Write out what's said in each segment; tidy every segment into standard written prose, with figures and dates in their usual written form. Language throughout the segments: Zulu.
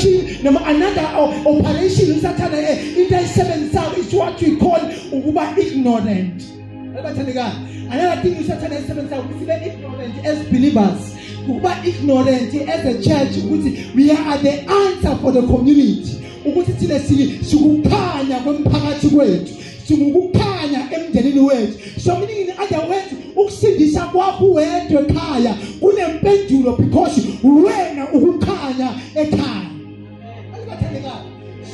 operation noma another operation usathana into ayisebenzisayo is what we call ukuba ignorant. Abathandekayo, another thing usathana ayisebenzisayo ukuthi sibe ignorant as believers, ukuba ignorant as a church ukuthi we are the answer for the community, ukuthi thina sikukhanya kwemphakathi kwethu, singukukhanya emndenini wethu. So meaning, in other words, ukusindisa kwakho wedwa ekhaya kunempendulo because wena ukukhanya ekhaya. Abathandekayo,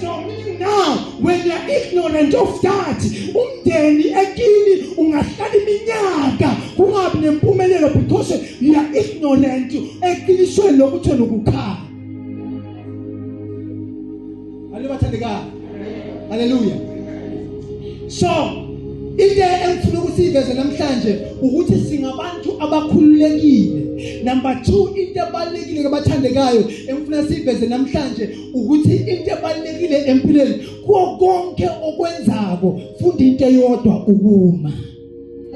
so meaning now when you are ignorant of that, umndeni ekini ungahlala iminyaka kungabi nempumelelo because you are ignorant eqinisweni lokuthi wena ukukhanya. Haleluya, haleluya. So into engifuna ukuthi iveze namhlanje ukuthi singabantu abakhululekile. Number 2, into ebalulekile kabathandekayo engifuna siveze namhlanje ukuthi into ebalulekile empilweni, kuwo konke okwenzako, funda into eyodwa, ukuma.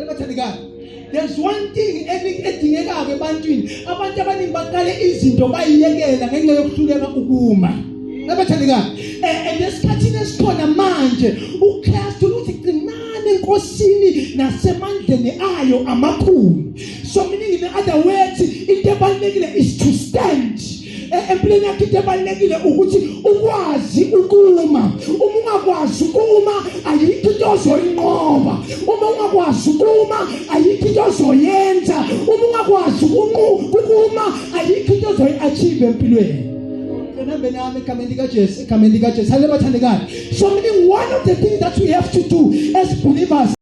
Abathandekayo, there's one thing edingekayo ebantwini. Abantu abaningi baqale izinto bayiyekela ngenxa yokuhluleka ukuma. Abathandekayo, and esikhathini esikhona manje uKristu uthi qinani enkosini nasemandleni ayo amakhulu. So meaning, in other words, into ebalulekile is to stand empilweni yakho. Into ebalulekile ukuthi ukwazi ukuma. Uma ungakwazi ukuma, ayikho into ozoyinqoba. Uma ungakwazi ukuma, ayikho into ozoyenza. Uma ungakwazi ukuma, ayikho into ozoyi-achieve empilweni. Nambe nami egameni likaJesu, egameni likaJesu. Haleluya, bathandekayo. So meaning, one of the things that we have to do as believers